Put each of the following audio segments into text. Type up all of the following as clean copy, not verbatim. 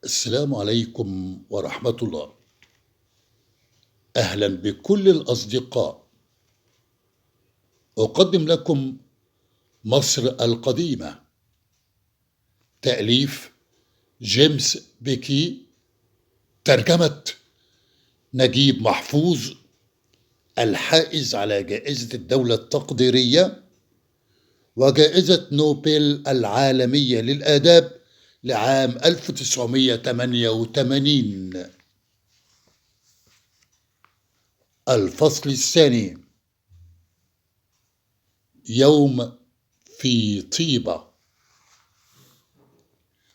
السلام عليكم ورحمة الله. أهلا بكل الأصدقاء. أقدم لكم مصر القديمة، تأليف جيمس بيكي، ترجمة نجيب محفوظ، الحائز على جائزة الدولة التقديرية وجائزة نوبل العالمية للآداب لعام 1988. الفصل الثاني، يوم في طيبة.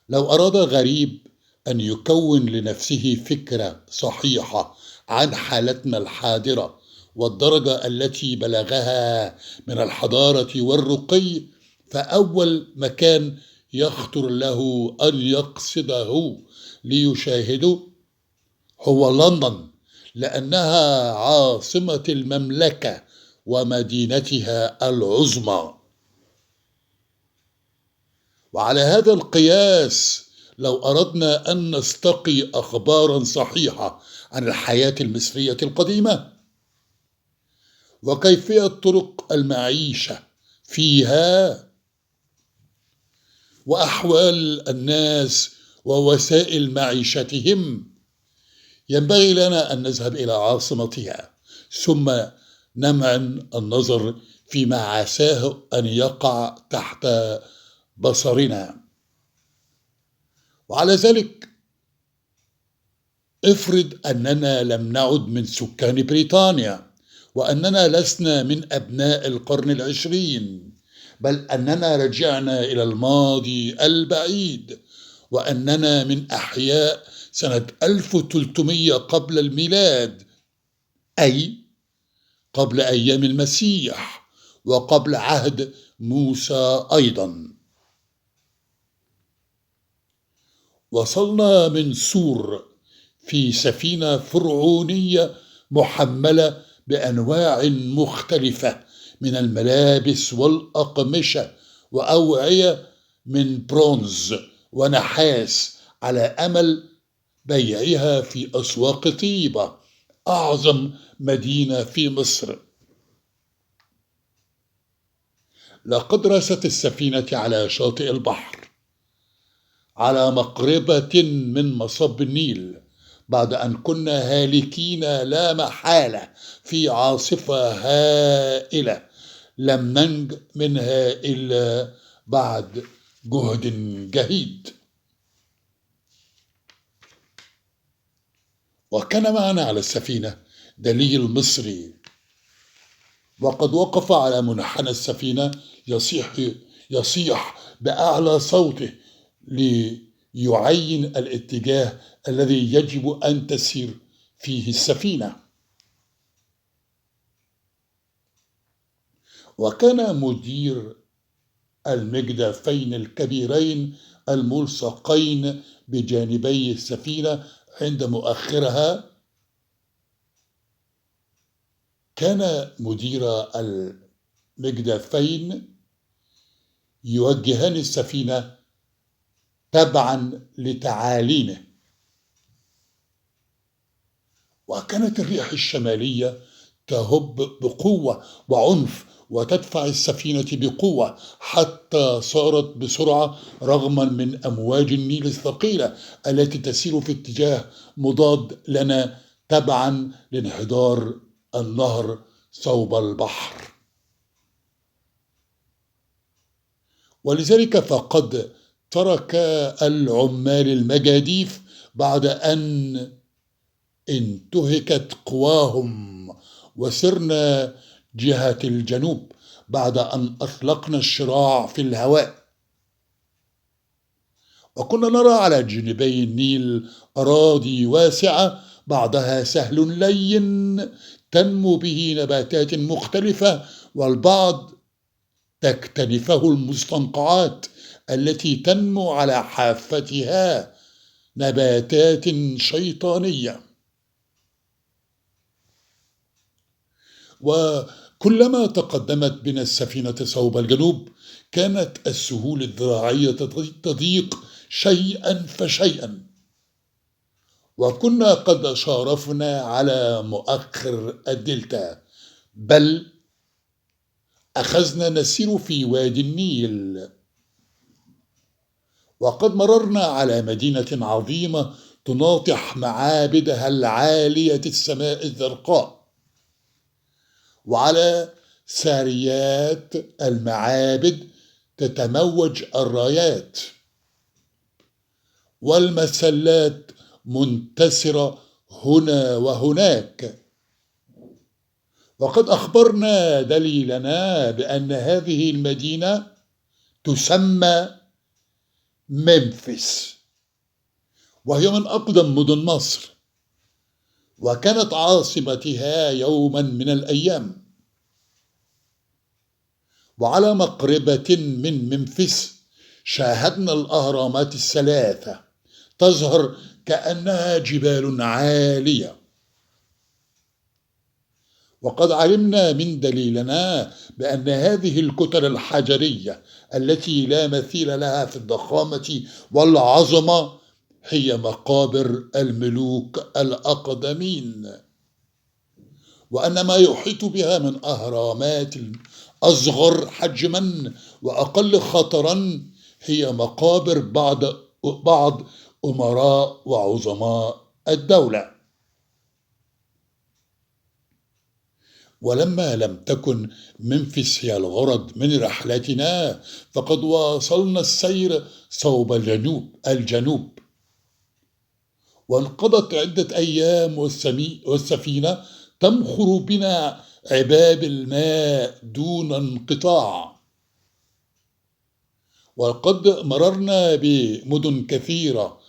لو أراد غريب أن يكون لنفسه فكرة صحيحة عن حالتنا الحاضرة والدرجة التي بلغها من الحضارة والرقي، فأول مكان يخطر له أن يقصده ليشاهده هو لندن، لأنها عاصمة المملكة ومدينتها العظمى. وعلى هذا القياس، لو أردنا أن نستقي أخبارا صحيحة عن الحياة المصرية القديمة وكيفية طرق المعيشة فيها وأحوال الناس ووسائل معيشتهم، ينبغي لنا أن نذهب إلى عاصمتها، ثم نمعن النظر فيما عساه أن يقع تحت بصرنا. وعلى ذلك افرض أننا لم نعد من سكان بريطانيا، وأننا لسنا من أبناء القرن العشرين، بل أننا رجعنا إلى الماضي البعيد، وأننا من أحياء سنة 1300 قبل الميلاد، أي قبل أيام المسيح وقبل عهد موسى أيضا. وصلنا من سور في سفينة فرعونية محملة بأنواع مختلفة من الملابس والأقمشة وأوعية من برونز ونحاس، على أمل بيعها في أسواق طيبة، أعظم مدينة في مصر. لقد رست السفينة على شاطئ البحر على مقربة من مصب النيل، بعد أن كنا هالكين لا محالة في عاصفة هائلة لم ننج منها إلا بعد جهد جهيد. وكان معنا على السفينة دليل مصري، وقد وقف على منحنى السفينة يصيح بأعلى صوته ليعين الاتجاه الذي يجب أن تسير فيه السفينة. وكان مدير المجدفين الكبيرين الملصقين بجانبي السفينة عند مؤخرها، كان مدير المجدفين يوجهان السفينة تبعا لتعاليمه. وكانت الريح الشمالية تهب بقوة وعنف وتدفع السفينة بقوة حتى صارت بسرعة، رغما من أمواج النيل الثقيلة التي تسير في اتجاه مضاد لنا تبعا لانحدار النهر صوب البحر. ولذلك فقد ترك العمال المجاديف بعد أن انتهكت قواهم، وسرنا جهة الجنوب بعد أن أطلقنا الشراع في الهواء. وكنا نرى على جانبي النيل أراضي واسعة، بعضها سهل لين تنمو به نباتات مختلفة، والبعض تكتنفه المستنقعات التي تنمو على حافتها نباتات شيطانية. وكلما تقدمت بنا السفينة صوب الجنوب، كانت السهول الذراعية تضيق شيئا فشيئا، وكنا قد شارفنا على مؤخر الدلتا، بل أخذنا نسير في وادي النيل، وقد مررنا على مدينة عظيمة تناطح معابدها العالية السماء الزرقاء، وعلى ساريات المعابد تتموج الرايات، والمسلات منتشرة هنا وهناك. وقد أخبرنا دليلنا بأن هذه المدينة تسمى ممفيس، وهي من أقدم مدن مصر، وكانت عاصمتها يوما من الأيام. وعلى مقربة من ممفيس شاهدنا الأهرامات الثلاثة تظهر كأنها جبال عالية. وقد علمنا من دليلنا بأن هذه الكتل الحجرية التي لا مثيل لها في الضخامة والعظمة هي مقابر الملوك الأقدمين، وأن ما يحيط بها من أهرامات أصغر حجما وأقل خطرا هي مقابر بعض أمراء وعظماء الدولة. ولما لم تكن ممفيس هي الغرض من رحلتنا، فقد واصلنا السير صوب الجنوب، وانقضت عدة أيام والسفينة تمخر بنا عباب الماء دون انقطاع. وقد مررنا بمدن كثيرة،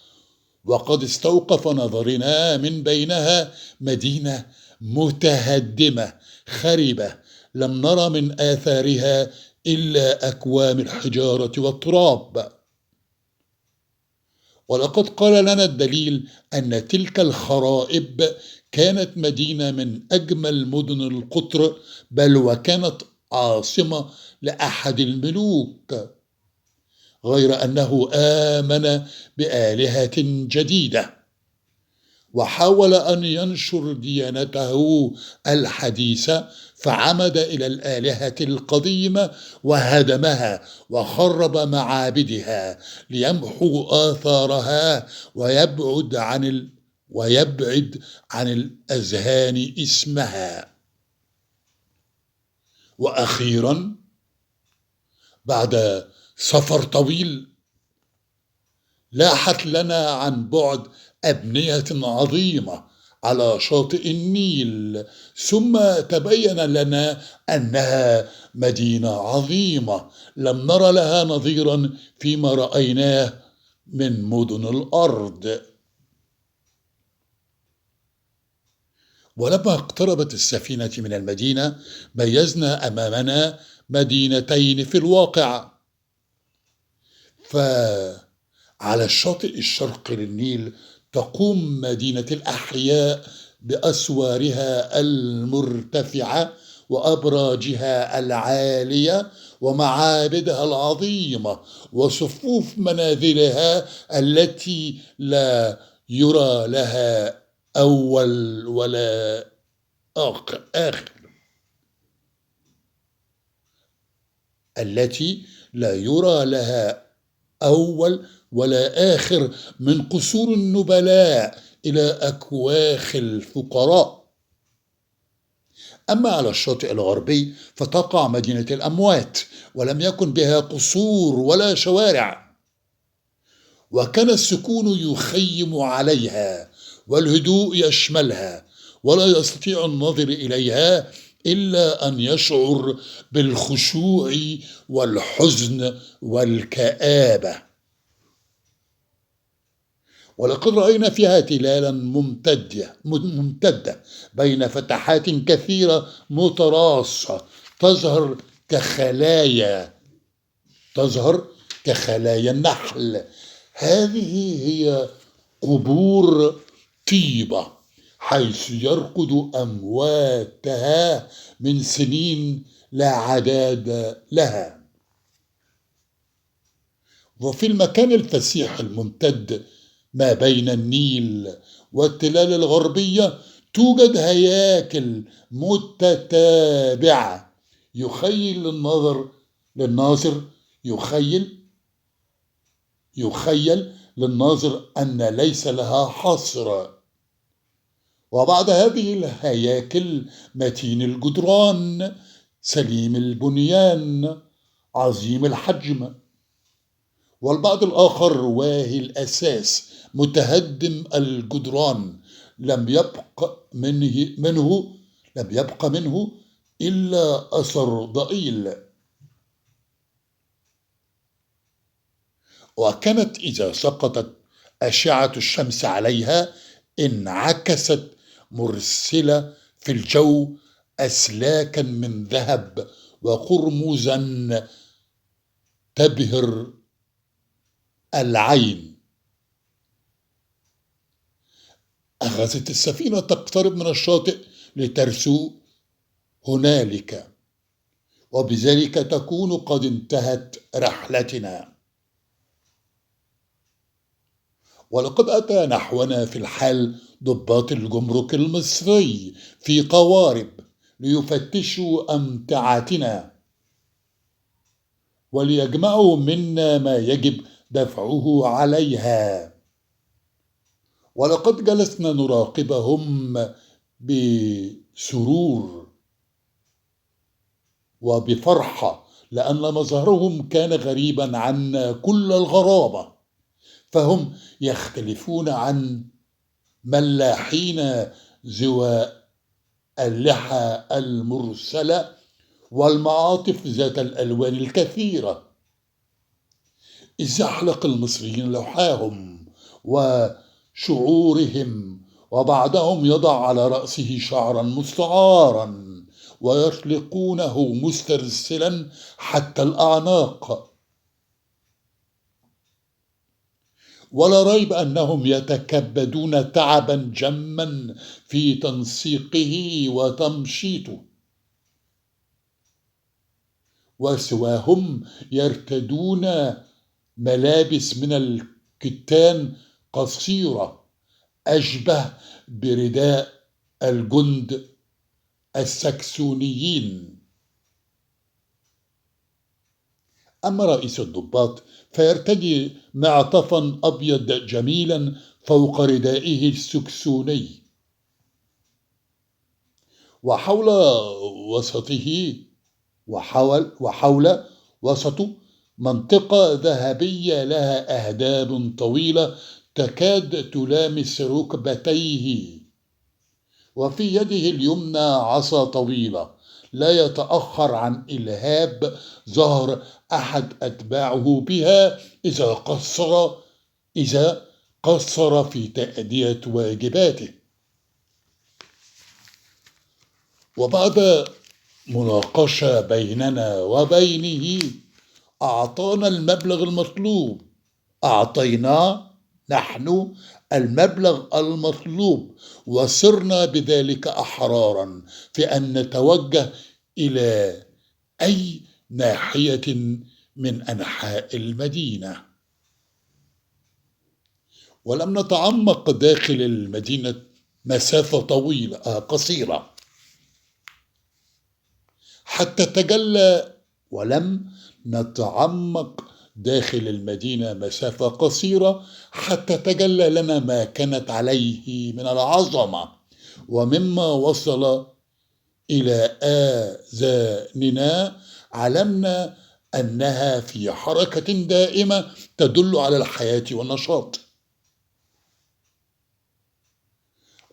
وقد استوقف نظرنا من بينها مدينة متهدمة خربة لم نرى من آثارها إلا أكوام الحجارة والتراب. ولقد قال لنا الدليل أن تلك الخرائب كانت مدينة من أجمل مدن القطر، بل وكانت عاصمة لأحد الملوك، غير أنه آمن بآلهة جديدة وحاول أن ينشر ديانته الحديثة، فعمد إلى الآلهة القديمة وهدمها وخرب معابدها ليمحو آثارها ويبعد عن الأذهان اسمها. وأخيرا بعد سفر طويل لاحت لنا عن بعد أبنية عظيمة على شاطئ النيل، ثم تبين لنا أنها مدينة عظيمة لم نر لها نظيرا فيما رأيناه من مدن الأرض. ولما اقتربت السفينة من المدينة ميزنا أمامنا مدينتين في الواقع. فعلى الشاطئ الشرقي للنيل تقوم مدينة الأحياء بأسوارها المرتفعة وأبراجها العالية ومعابدها العظيمة وصفوف منازلها التي لا يرى لها أول ولا آخر، التي لا يرى لها أول ولا آخر، من قصور النبلاء إلى أكواخ الفقراء. أما على الشاطئ الغربي فتقع مدينة الأموات، ولم يكن بها قصور ولا شوارع، وكان السكون يخيم عليها والهدوء يشملها، ولا يستطيع الناظر إليها إلا أن يشعر بالخشوع والحزن والكآبة. ولقد رأينا فيها تلالا ممتدة بين فتحات كثيرة متراصة تظهر كخلايا النحل. هذه هي قبور طيبة، حيث يرقد أمواتها من سنين لا عداد لها. وفي المكان الفسيح الممتد ما بين النيل والتلال الغربية توجد هياكل متتابعة يخيل للناظر يخيل للناظر أن ليس لها حصر. وبعد هذه الهياكل متين الجدران، سليم البنيان، عظيم الحجم، والبعض الآخر واهي الأساس متهدم الجدران، لم يبق منه إلا أثر ضئيل. وكانت إذا سقطت أشعة الشمس عليها انعكست مرسلة في الجو أسلاكا من ذهب وقرمزا تبهر العين. أخذت السفينة تقترب من الشاطئ لترسو هنالك، وبذلك تكون قد انتهت رحلتنا. ولقد أتى نحونا في الحال ضباط الجمرك المصري في قوارب ليفتشوا أمتعتنا وليجمعوا منا ما يجب دفعه عليها. ولقد جلسنا نراقبهم بسرور وبفرحة، لأن مظهرهم كان غريبا عنا كل الغرابة، فهم يختلفون عن ملاحين ذوى اللحى المرسلة والمعاطف ذات الألوان الكثيرة. إذ يحلق المصريين لحاهم وشعورهم، وبعضهم يضع على رأسه شعرا مستعارا ويطلقونه مسترسلا حتى الأعناق. ولا ريب أنهم يتكبدون تعبا جما في تنسيقه وتمشيطه، وسواهم يرتدون ملابس من الكتان قصيرة أشبه برداء الجند السكسونيين. أما رئيس الضباط فيرتدي معطفا أبيض جميلا فوق ردائه السكسوني، وحول وسطه منطقة ذهبية لها أهداب طويلة تكاد تلامس ركبتيه، وفي يده اليمنى عصا طويلة لا يتأخر عن إلهاب ظهر أحد أتباعه بها إذا قصر في تأدية واجباته. وبعد مناقشة بيننا وبينه أعطانا المبلغ المطلوب، أعطيناه نحن المبلغ المطلوب، وصرنا بذلك أحرارا في أن نتوجه إلى أي ناحية من أنحاء المدينة. ولم نتعمق داخل المدينة مسافة قصيرة حتى تجلى لنا ما كانت عليه من العظمة، ومما وصل إلى آذاننا علمنا أنها في حركة دائمة تدل على الحياة والنشاط.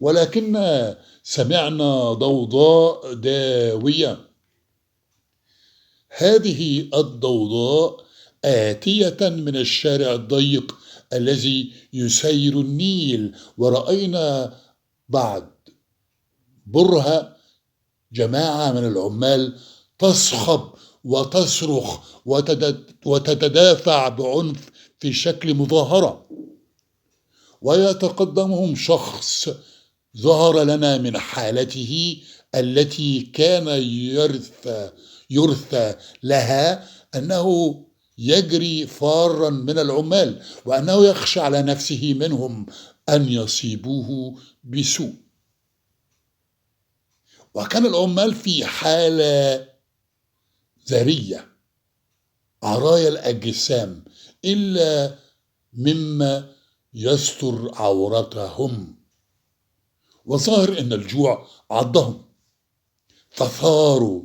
ولكن سمعنا ضوضاء داوية، هذه الضوضاء آتية من الشارع الضيق الذي يسير النيل، ورأينا بعد برهة جماعة من العمال تصخب وتصرخ وتتدافع بعنف في شكل مظاهرة، ويتقدمهم شخص ظهر لنا من حالته التي كان يرثى لها أنه يجري فارا من العمال، وأنه يخشى على نفسه منهم أن يصيبوه بسوء. وكان العمال في حالة ذرية عرايا الأجسام، إلا مما يستر عورتهم. وظاهر أن الجوع عضهم، فثاروا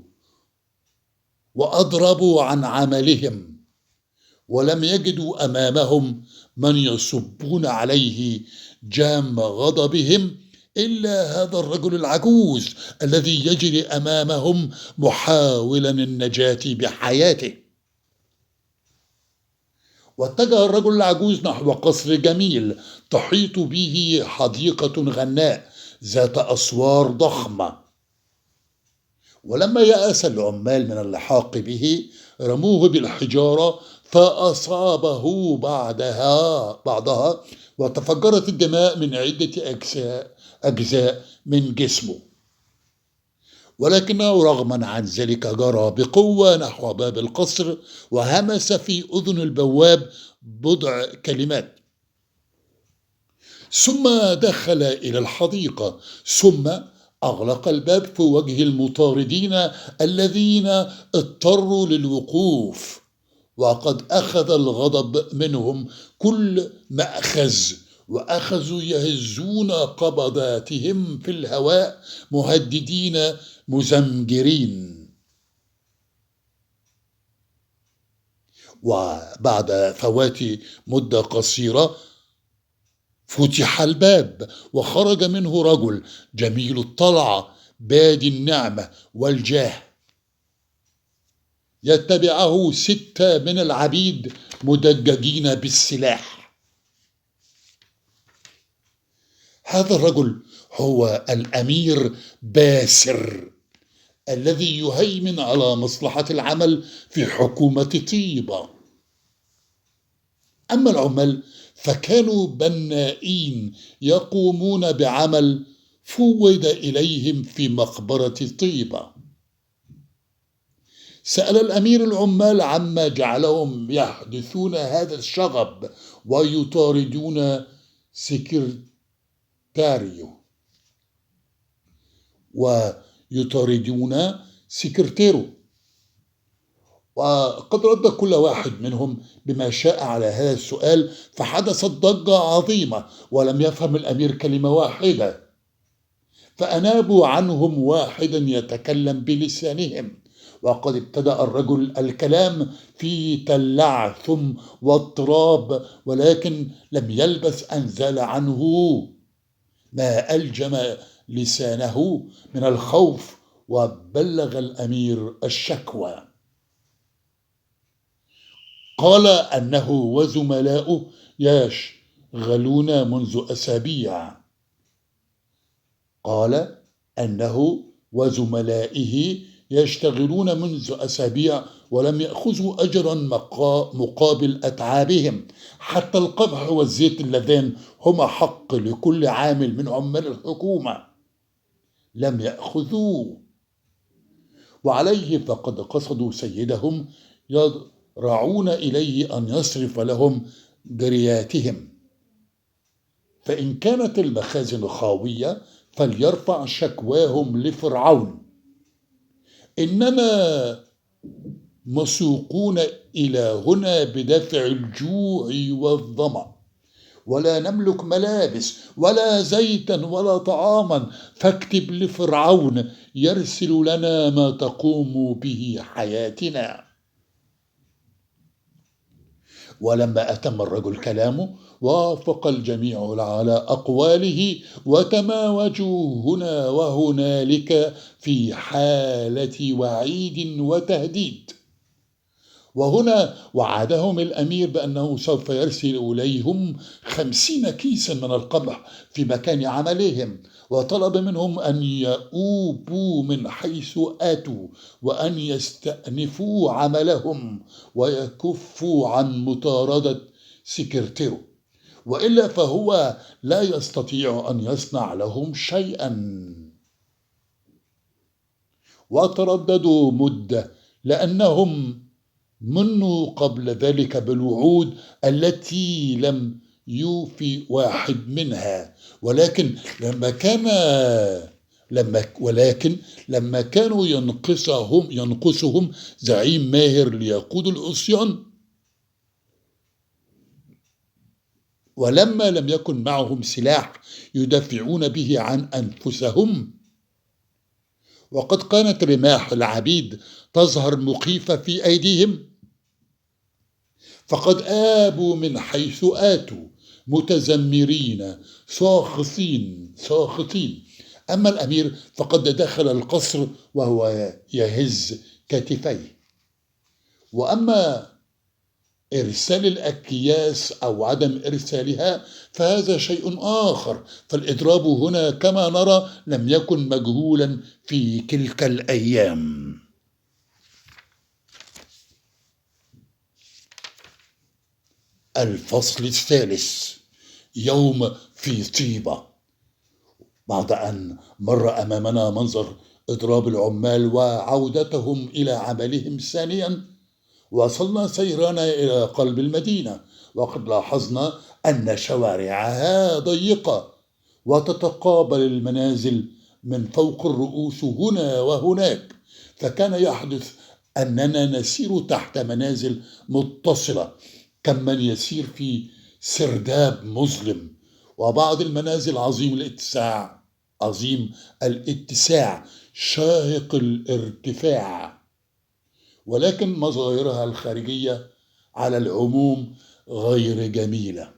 وأضربوا عن عملهم، ولم يجدوا أمامهم من يصبون عليه جام غضبهم إلا هذا الرجل العجوز الذي يجري أمامهم محاولا النجاة بحياته. واتجه الرجل العجوز نحو قصر جميل تحيط به حديقة غناء ذات أسوار ضخمة. ولما يأس العمال من اللحاق به رموه بالحجارة، فأصابه بعدها وتفجرت الدماء من عدة أجزاء من جسمه. ولكنه رغما عن ذلك جرى بقوة نحو باب القصر، وهمس في أذن البواب بضع كلمات، ثم دخل إلى الحديقة، ثم أغلق الباب في وجه المطاردين الذين اضطروا للوقوف. وقد أخذ الغضب منهم كل مأخذ، وأخذوا يهزون قبضاتهم في الهواء مهددين مزمجرين. وبعد فوات مدة قصيرة فتح الباب، وخرج منه رجل جميل الطلعة بادي النعمة والجاه، يتبعه 6 من العبيد مدججين بالسلاح. هذا الرجل هو الأمير باسر الذي يهيمن على مصلحة العمل في حكومة طيبة. أما العمال فكانوا بنائين يقومون بعمل فوض إليهم في مقبرة طيبة. سأل الأمير العمال عما جعلهم يحدثون هذا الشغب ويطاردون سكرتيرو، وقد رد كل واحد منهم بما شاء على هذا السؤال، فحدثت ضجة عظيمة ولم يفهم الأمير كلمة واحدة، فأنابوا عنهم واحدا يتكلم بلسانهم. وقد ابتدأ الرجل الكلام في تلعثم واضطراب، ولكن لم يلبث أن زال عنه ما ألجم لسانه من الخوف، وبلغ الأمير الشكوى. قال أنه وزملاؤه يشغلون منذ أسابيع قال أنه وزملائه يشتغلون منذ أسابيع ولم يأخذوا أجرا مقابل أتعابهم، حتى القمح والزيت اللذان هما حق لكل عامل من عمال الحكومة لم يأخذوه. وعليه فقد قصدوا سيدهم يضرعون إليه أن يصرف لهم جرياتهم، فإن كانت المخازن خاوية فليرفع شكواهم لفرعون. إننا مسوقون إلى هنا بدافع الجوع والظمأ، ولا نملك ملابس ولا زيتا ولا طعاما، فاكتب لفرعون يرسل لنا ما تقوم به حياتنا. ولما أتم الرجل كلامه وافق الجميع على أقواله، وتماوجوا هنا وهنالك في حالة وعيد وتهديد. وهنا وعدهم الأمير بأنه سوف يرسل إليهم 50 كيسا من القمح في مكان عملهم، وطلب منهم أن يؤوبوا من حيث آتوا، وأن يستأنفوا عملهم ويكفوا عن مطاردة سكرتيرو، وإلا فهو لا يستطيع أن يصنع لهم شيئا. وترددوا مدة لأنهم منه قبل ذلك بالوعود التي لم يوفي واحد منها، ولكن لما كانوا ينقصهم زعيم ماهر ليقود العصيان، ولما لم يكن معهم سلاح يدافعون به عن أنفسهم، وقد كانت رماح العبيد تظهر مخيفة في أيديهم، فقد آبوا من حيث آتوا متذمرين ساخطين. أما الأمير فقد دخل القصر وهو يهز كتفيه. وأما إرسال الأكياس أو عدم إرسالها فهذا شيء آخر، فالإضراب هنا كما نرى لم يكن مجهولا في تلك الأيام. الفصل الثالث، يوم في طيبة. بعد أن مر أمامنا منظر إضراب العمال وعودتهم إلى عملهم ثانيا، وصلنا سيرنا إلى قلب المدينة، وقد لاحظنا أن شوارعها ضيقة وتتقابل المنازل من فوق الرؤوس هنا وهناك، فكان يحدث أننا نسير تحت منازل متصلة كمن يسير في سرداب مظلم، وبعض المنازل عظيم الاتساع شاهق الارتفاع، ولكن مظاهرها الخارجية على العموم غير جميلة.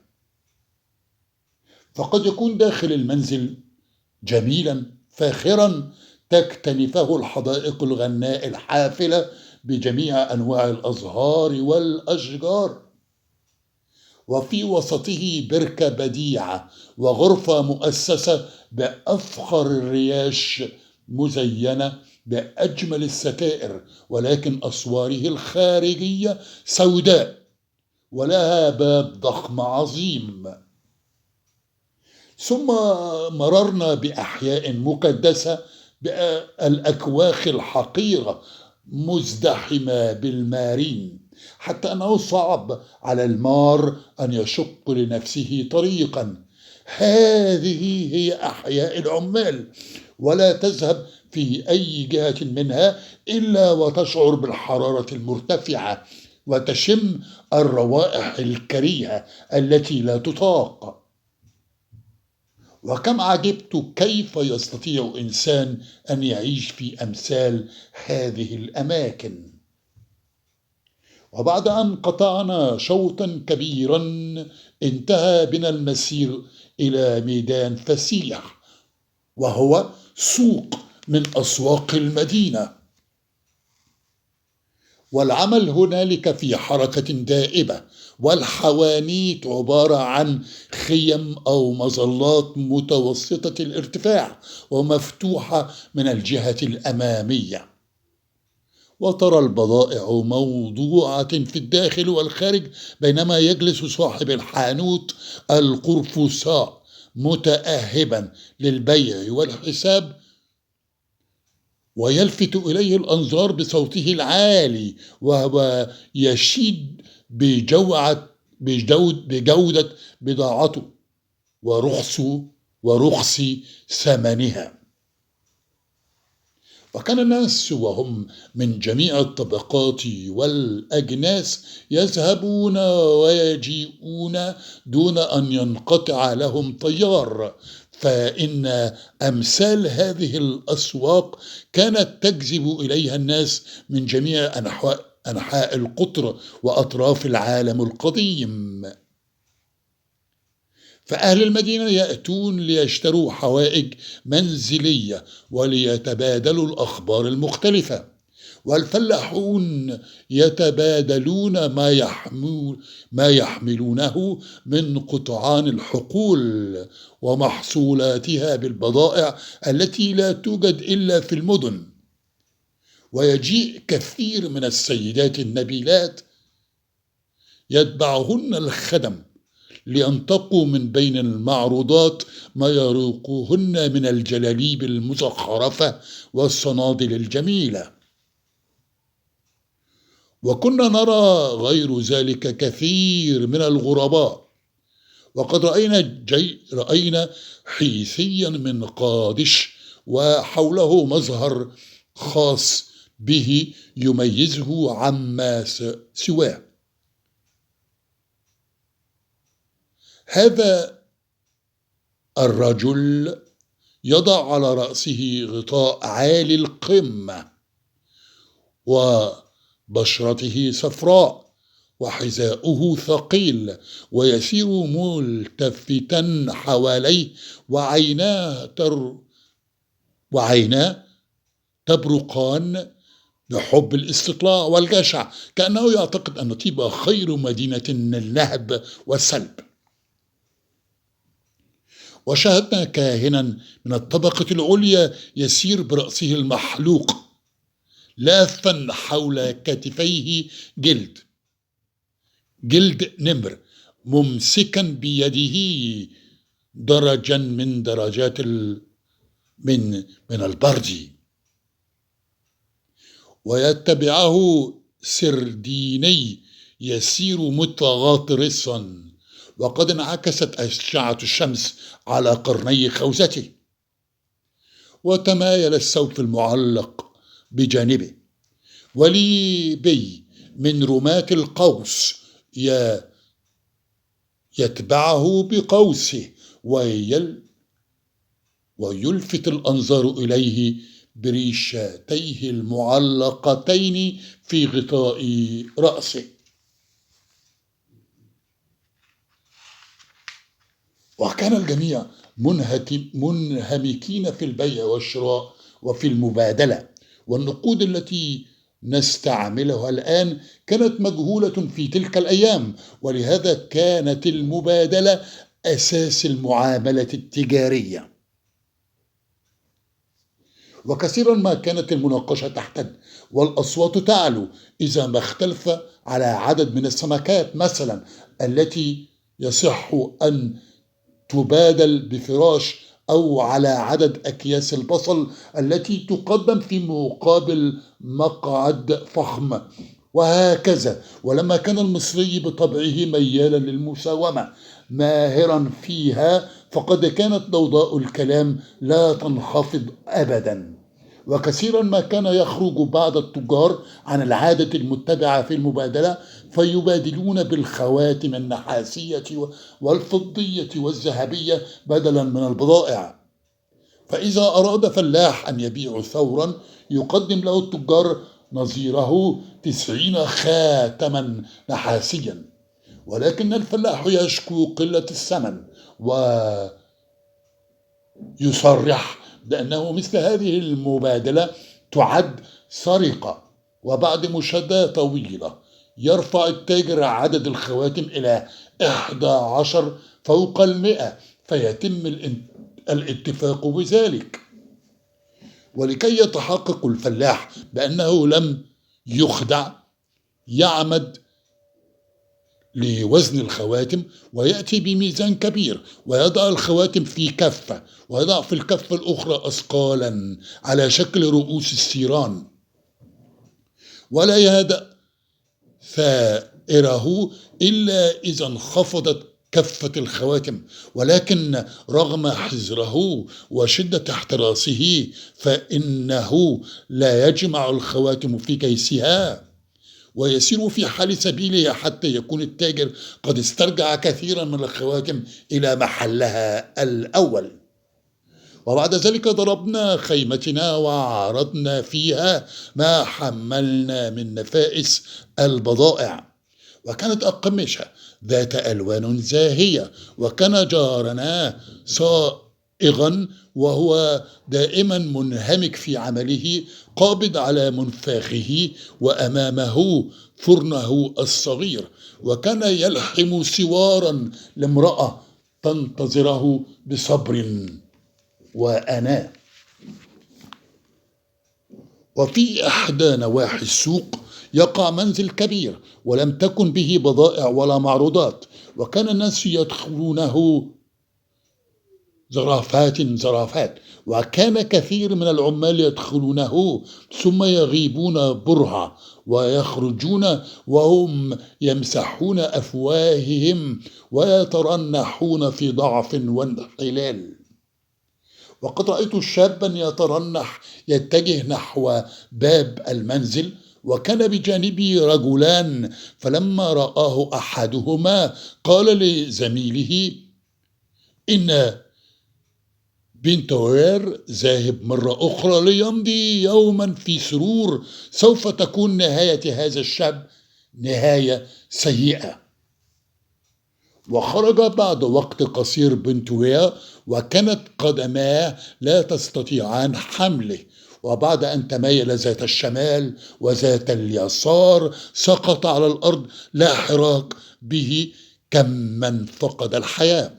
فقد يكون داخل المنزل جميلا فاخرا تكتنفه الحدائق الغناء الحافلة بجميع أنواع الأزهار والأشجار، وفي وسطه بركة بديعة وغرفة مؤسسة بأفخر الرياش مزينة بأجمل الستائر، ولكن أسواره الخارجية سوداء ولها باب ضخم عظيم. ثم مررنا بأحياء مكدسة بالأكواخ الحقيرة مزدحمة بالمارين، حتى أنه صعب على المار أن يشق لنفسه طريقا. هذه هي أحياء العمال، ولا تذهب في أي جهة منها إلا وتشعر بالحرارة المرتفعة وتشم الروائح الكريهة التي لا تطاق. وكم عجبت كيف يستطيع إنسان أن يعيش في أمثال هذه الأماكن. وبعد أن قطعنا شوطا كبيرا انتهى بنا المسير إلى ميدان فسيح، وهو سوق من أسواق المدينة، والعمل هنالك في حركة دائبة، والحوانيت عبارة عن خيم أو مظلات متوسطة الارتفاع ومفتوحة من الجهة الأمامية، وترى البضائع موضوعة في الداخل والخارج، بينما يجلس صاحب الحانوت القرفصاء متأهبا للبيع والحساب، ويلفت إليه الأنظار بصوته العالي وهو يشيد بجودة بضاعته ورخص ثمنها. وكان الناس وهم من جميع الطبقات والأجناس يذهبون ويجيئون دون أن ينقطع لهم طيار، فإن أمثال هذه الأسواق كانت تجذب إليها الناس من جميع أنحاء القطر وأطراف العالم القديم. فأهل المدينة يأتون ليشتروا حوائج منزلية وليتبادلوا الأخبار المختلفة، والفلاحون يتبادلون ما يحملونه من قطعان الحقول ومحصولاتها بالبضائع التي لا توجد إلا في المدن. ويجيء كثير من السيدات النبيلات يتبعهن الخدم لينتقوا من بين المعروضات ما يروقهن من الجلاليب المزخرفة والصنادل الجميلة. وكنا نرى غير ذلك كثير من الغرباء. وقد رأينا حيثيا من قادش وحوله مظهر خاص به يميزه عما سواه. هذا الرجل يضع على رأسه غطاء عالي القمة، وبشرته صفراء، وحذاؤه ثقيل، ويسير ملتفتا حواليه، وعيناه تبرقان بحب الاستطلاع والجشع، كأنه يعتقد أن طيبة خير مدينة للنهب والسلب. وشاهدنا كاهنا من الطبقة العليا يسير برأسه المحلوق لافا حول كتفيه جلد نمر، ممسكا بيده درجا من درجات من البرد. ويتبعه سرديني يسير متغطرسا، وقد انعكست أشعة الشمس على قرني خوذته، وتمايل السوف المعلق بجانبه. وليبي من رماة القوس يتبعه بقوسه ويلفت الأنظار إليه بريشتيه المعلقتين في غطاء رأسه. وكان الجميع منهمكين في البيع والشراء وفي المبادلة، والنقود التي نستعملها الآن كانت مجهولة في تلك الأيام، ولهذا كانت المبادلة أساس المعاملة التجارية. وكثيرا ما كانت المناقشة تحتد والأصوات تعلو إذا ما اختلف على عدد من السمكات مثلا التي يصح أن تبادل بفراش، أو على عدد أكياس البصل التي تقدم في مقابل مقعد فخم، وهكذا. ولما كان المصري بطبعه ميالا للمساومة ماهرا فيها، فقد كانت ضوضاء الكلام لا تنخفض أبدا. وكثيرا ما كان يخرج بعض التجار عن العادة المتبعة في المبادلة، فيبادلون بالخواتم النحاسية والفضية والذهبية بدلا من البضائع. فإذا أراد فلاح أن يبيع ثورا يقدم له التجار نظيره 90 خاتما نحاسيا، ولكن الفلاح يشكو قلة الثمن ويصرح بأنه مثل هذه المبادلة تعد سرقة. وبعد مشاهدة طويلة يرفع التاجر عدد الخواتم إلى 11 فوق 100، فيتم الاتفاق بذلك. ولكي يتحقق الفلاح بأنه لم يخدع، يعمد لوزن الخواتم ويأتي بميزان كبير، ويضع الخواتم في كفة، ويضع في الكفة الأخرى أثقالا على شكل رؤوس الثيران، ولا يهدأ ثائره إلا إذا انخفضت كفة الخواتم. ولكن رغم حذره وشدة احتراسه فإنه لا يجمع الخواتم في كيسها، ويسير في حال سبيله حتى يكون التاجر قد استرجع كثيرا من الخواتم إلى محلها الأول. وبعد ذلك ضربنا خيمتنا وعرضنا فيها ما حملنا من نفائس البضائع، وكانت أقمشة ذات ألوان زاهية. وكان جارنا صائغا وهو دائما منهمك في عمله، قابض على منفاخه وأمامه فرنه الصغير، وكان يلحم سوارا لامرأة تنتظره بصبر وأناة. وفي إحدى نواحي السوق يقع منزل كبير ولم تكن به بضائع ولا معروضات، وكان الناس يدخلونه زرافات. وكان كثير من العمال يدخلونه ثم يغيبون برهة ويخرجون وهم يمسحون أفواههم ويترنحون في ضعف وانحلال. وقد رأيت شابا يترنح يتجه نحو باب المنزل، وكان بجانبه رجلان، فلما رآه أحدهما قال لزميله: إن بنتوير ذاهب مرة أخرى ليمضي يوما في سرور، سوف تكون نهاية هذا الشاب نهاية سيئة. وخرج بعد وقت قصير بنتوير وكانت قدماه لا تستطيعان حمله، وبعد أن تميل ذات الشمال وذات اليسار سقط على الأرض لا حراك به كمن فقد الحياة،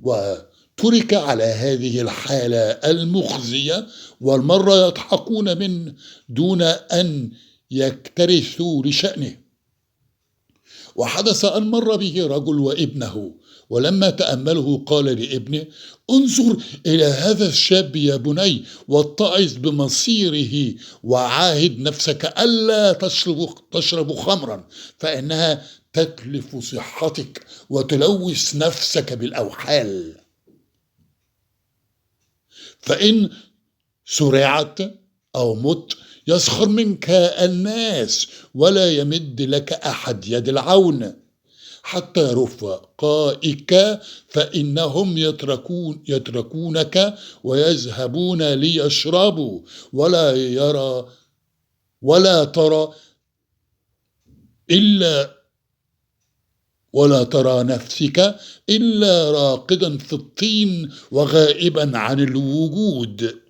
وترك على هذه الحالة المخزية، والمرة يضحكون منه دون أن يكترثوا لشأنه. وحدث أن مر به رجل وابنه، ولما تأمله قال لابنه: انظر إلى هذا الشاب يا بني، واتعظ بمصيره، وعاهد نفسك ألا تشرب خمرا، فإنها تتلف صحتك وتلوث نفسك بالأوحال، فإن سرعت أو مت يسخر منك الناس ولا يمد لك أحد يد العون، حتى رفقائك فإنهم يتركونك ويذهبون ليشربوا، ولا ترى نفسك إلا راقدا في الطين وغائبا عن الوجود.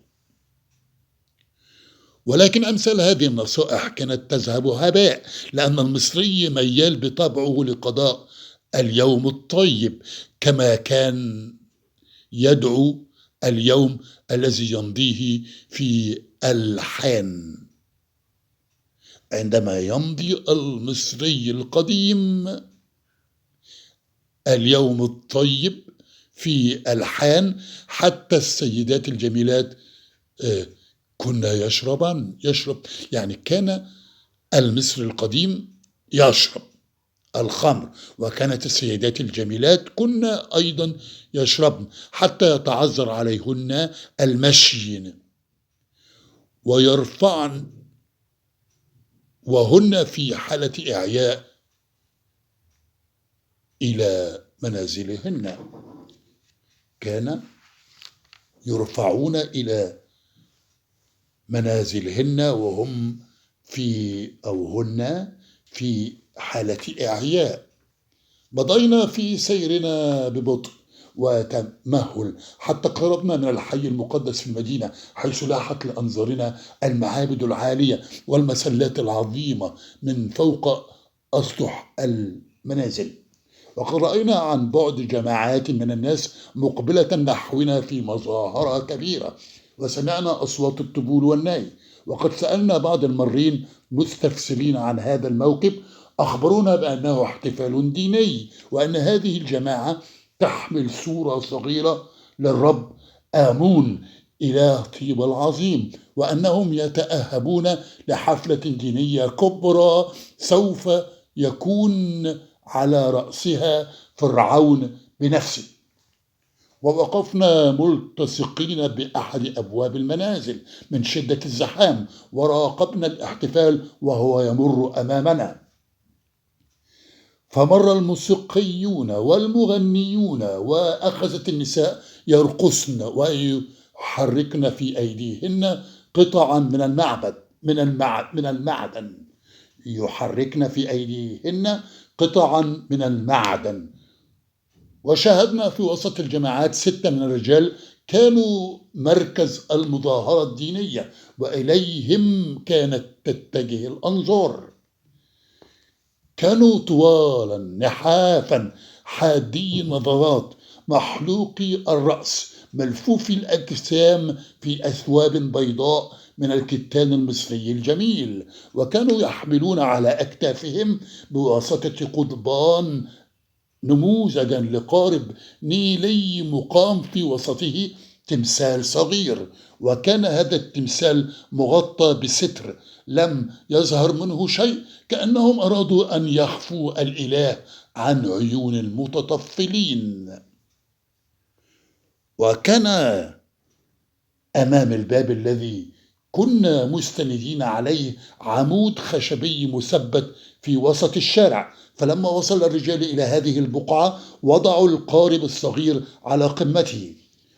ولكن أمثال هذه النصائح كانت تذهب هباء، لأن المصري ميال بطبعه لقضاء اليوم الطيب، كما كان يدعو اليوم الذي يمضيه في الحان. عندما يمضي المصري القديم اليوم الطيب في الحان، حتى السيدات الجميلات كنا يشرب، يعني كان المصري القديم يشرب الخمر، وكانت السيدات الجميلات كنا أيضا يشربن، حتى يتعذر عليهن المشي، ويرفعن وهن في حالة إعياء إلى منازلهن. كان يرفعون إلى منازلهن وهم هن في حالة إعياء. مضينا في سيرنا ببطء وتمهل حتى قربنا من الحي المقدس في المدينة، حيث لاحت لأنظارنا المعابد العالية والمسلات العظيمة من فوق أسطح المنازل. وقد رأينا عن بعد جماعات من الناس مقبلة نحونا في مظاهرة كبيرة، وسمعنا أصوات الطبول والناي. وقد سألنا بعض المرين مستفسرين عن هذا الموكب، أخبرونا بأنه احتفال ديني، وأن هذه الجماعة تحمل صورة صغيرة للرب آمون إله طيبة العظيم، وأنهم يتأهبون لحفلة دينية كبرى سوف يكون على رأسها فرعون بنفسه. ووقفنا ملتصقين بأحد أبواب المنازل من شدة الزحام، وراقبنا الاحتفال وهو يمر أمامنا. فمر الموسيقيون والمغنيون، وأخذت النساء يرقصن ويحركن في أيديهن قطعا من المعدن يحركن في أيديهن قطعا من المعدن. وشاهدنا في وسط الجماعات 6 من الرجال كانوا مركز المظاهرة الدينية، وإليهم كانت تتجه الأنظار. كانوا طوالا نحافا حادي النظرات محلوقي الرأس ملفوفي الأجسام في أثواب بيضاء من الكتان المصري الجميل، وكانوا يحملون على أكتافهم بواسطة قضبان نموذجا لقارب نيلي مقام في وسطه تمثال صغير، وكان هذا التمثال مغطى بستر لم يظهر منه شيء، كأنهم أرادوا أن يخفوا الإله عن عيون المتطفلين. وكان أمام الباب الذي كنا مستندين عليه عمود خشبي مثبت في وسط الشارع، فلما وصل الرجال إلى هذه البقعة وضعوا القارب الصغير على قمته،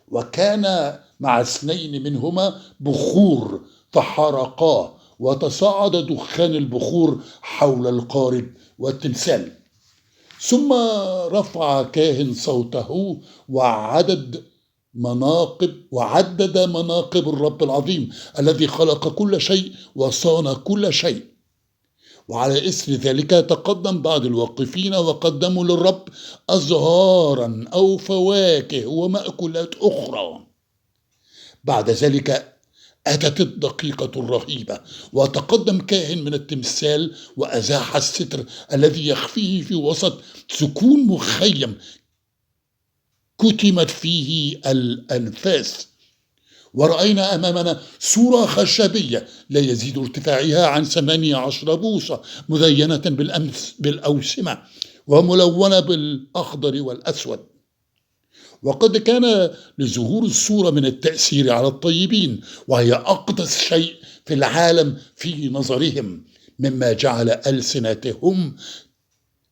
وكان مع اثنين منهما بخور فحرقاه، وتصاعد دخان البخور حول القارب والتمثال. ثم رفع كاهن صوته وعدد مناقب الرب العظيم الذي خلق كل شيء وصان كل شيء. وعلى إثر ذلك تقدم بعض الواقفين وقدموا للرب أزهارا أو فواكه ومأكولات أخرى. بعد ذلك أتت الدقيقة الرهيبة، وتقدم كاهن من التمثال وأزاح الستر الذي يخفيه في وسط سكون مخيم كتمت فيه الأنفاس، ورأينا أمامنا صورة خشبية لا يزيد ارتفاعها عن 18 بوصة، مزينة بالأوسمة وملونة بالأخضر والأسود. وقد كان لظهور الصورة من التأثير على الطيبين، وهي أقدس شيء في العالم في نظرهم، مما جعل ألسنتهم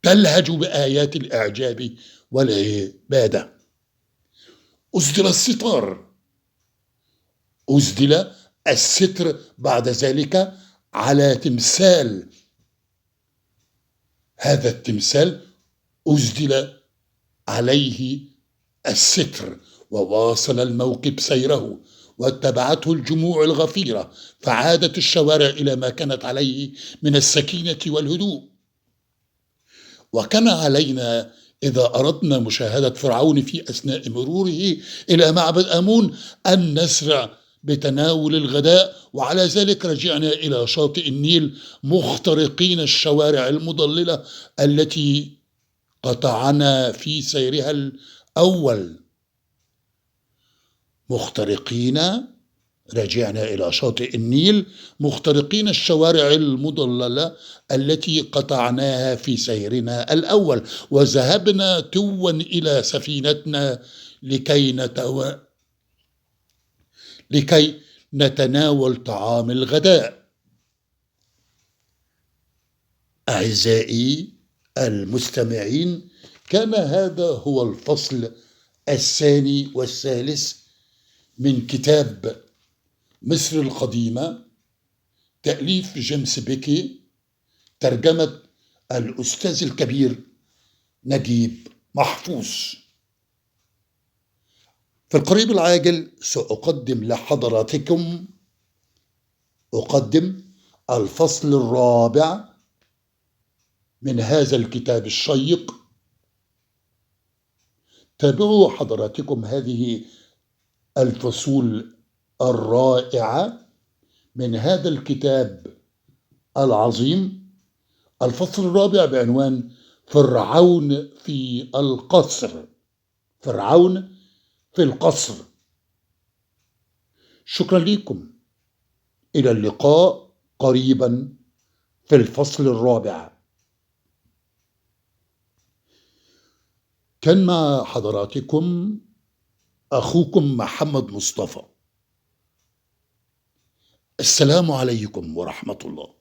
تلهج بآيات الإعجاب والعبادة. أسدل الستر بعد ذلك على تمثال. هذا التمثال أسدل عليه الستر، وواصل الموكب سيره، واتبعته الجموع الغفيرة، فعادت الشوارع إلى ما كانت عليه من السكينة والهدوء. وكان علينا إذا أردنا مشاهدة فرعون في أثناء مروره إلى معبد آمون أن نسرع بتناول الغداء، وعلى ذلك رجعنا إلى شاطئ النيل مخترقين الشوارع المضللة التي قطعنا في سيرها الأول. رجعنا إلى شاطئ النيل مخترقين الشوارع المضللة التي قطعناها في سيرنا الأول، وذهبنا توا إلى سفينتنا لكي نتناول طعام الغداء. أعزائي المستمعين، كان هذا هو الفصل الثاني والثالث من كتاب مصر القديمة، تأليف جيمس بيكي، ترجمة الأستاذ الكبير نجيب محفوظ. في القريب العاجل سأقدم لحضراتكم الفصل الرابع من هذا الكتاب الشيق. تابعوا حضراتكم هذه الفصول الرائعة من هذا الكتاب العظيم. الفصل الرابع بعنوان فرعون في القصر. فرعون في القصر. شكرا لكم، إلى اللقاء قريبا في الفصل الرابع. كان مع حضراتكم أخوكم محمد مصطفى. السلام عليكم ورحمة الله.